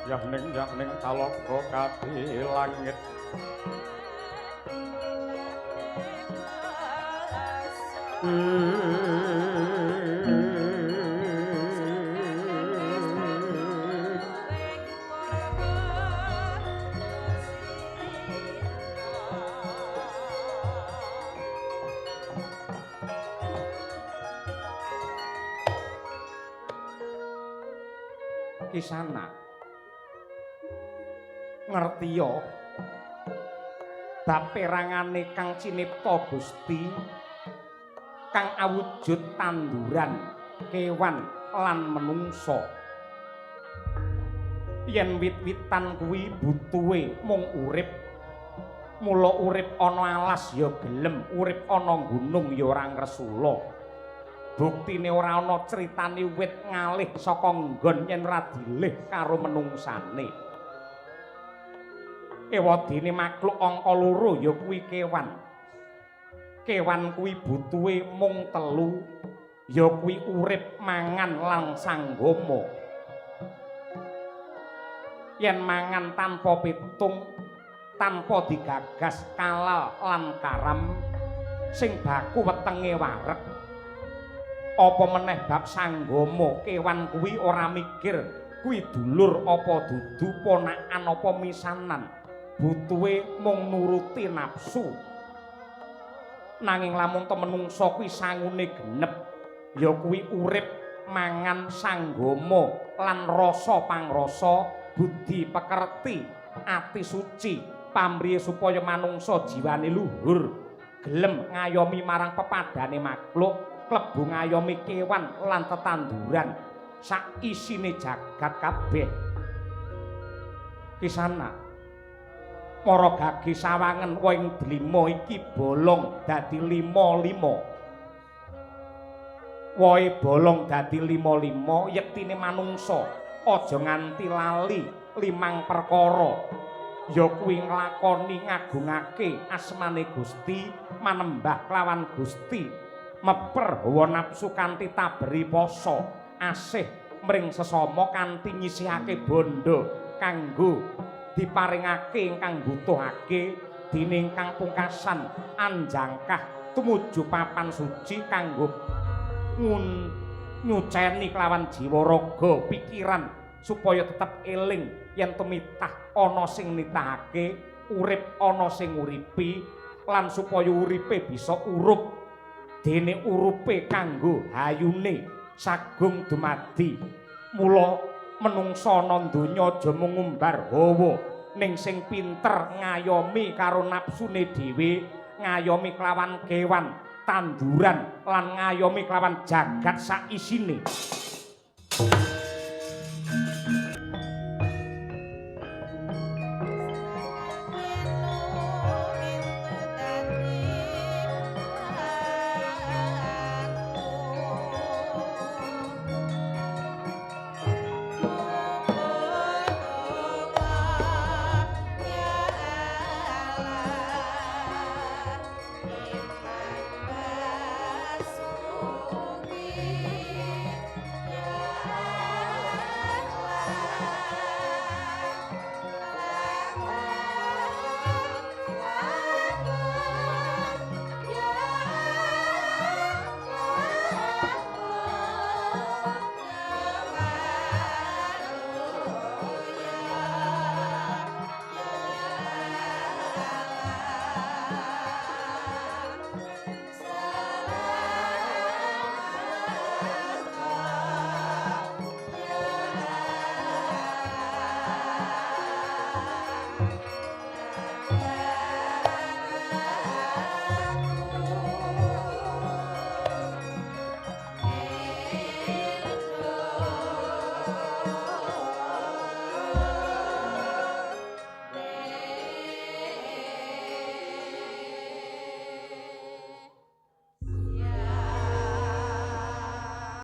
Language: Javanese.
Yahning yahning talaga kadi langit. Kisana ngertiya bab perangane kang cinipta Gusti kang awujud tanduran, kewan lan menungsa. Yen wit-witan kuwi butuhe mung urip, mula urip ana alas ya gelem, urip ana gunung ya ora ngresula. Buktine ora ana critane wit ngalih saka nggon yen ora dilih karo menungsane. Ewadene makhluk angka loro ya kuwi kewan. Kewan kuwi butuhe mung telu, ya kuwi urip, mangan lan sanggama. Yen mangan tanpa pitung, tanpa digagas kalal lan karam, sing baku wetenge wareg. Apa meneh bab sanggama, kewan kuwi ora mikir kuwi dulur apa dudu, ponakan apa misanan, butuhe mung nuruti nafsu. Nanging lamun to menungsa kuwi sangune genep, ya kuwi urip, mangan, sanggama lan rasa pangrasa, budi pekerti, ati suci, pamrihe supaya manungsa jiwane luhur, gelem ngayomi marang pepadane makhluk, klebu ngayomi kewan lan tetanduran sak isine jagat kabeh. Kisana para gage sawangen woing delima iki bolong dadi lima-lima. Wohe bolong dadi lima-lima, yektine manungsa aja nganti lali limang perkara. Ya kuwi nglakoni ngagungake asmane Gusti, manembah kelawan Gusti, meper hawa nafsu kanthi taberi poso, asih mring sesama kanthi nyisihake bondo kanggo diparingake ingkang butuhake, dene ingkang pungkasan anjangkah tumuju papan suci kanggo nyuceni kelawan jiwa raga pikiran supaya tetep eling yen tumitah ana sing nitahake, urip ana sing nguripi, lan supaya uripe bisa urup dene urupe kanggo hayune sagung dumadi. Mula menungsa ana donya aja mung ngumbar hawa, ning sing pinter ngayomi karo nafsune dhewe, ngayomi kelawan kewan, tanduran lan ngayomi kelawan jagat sak isine.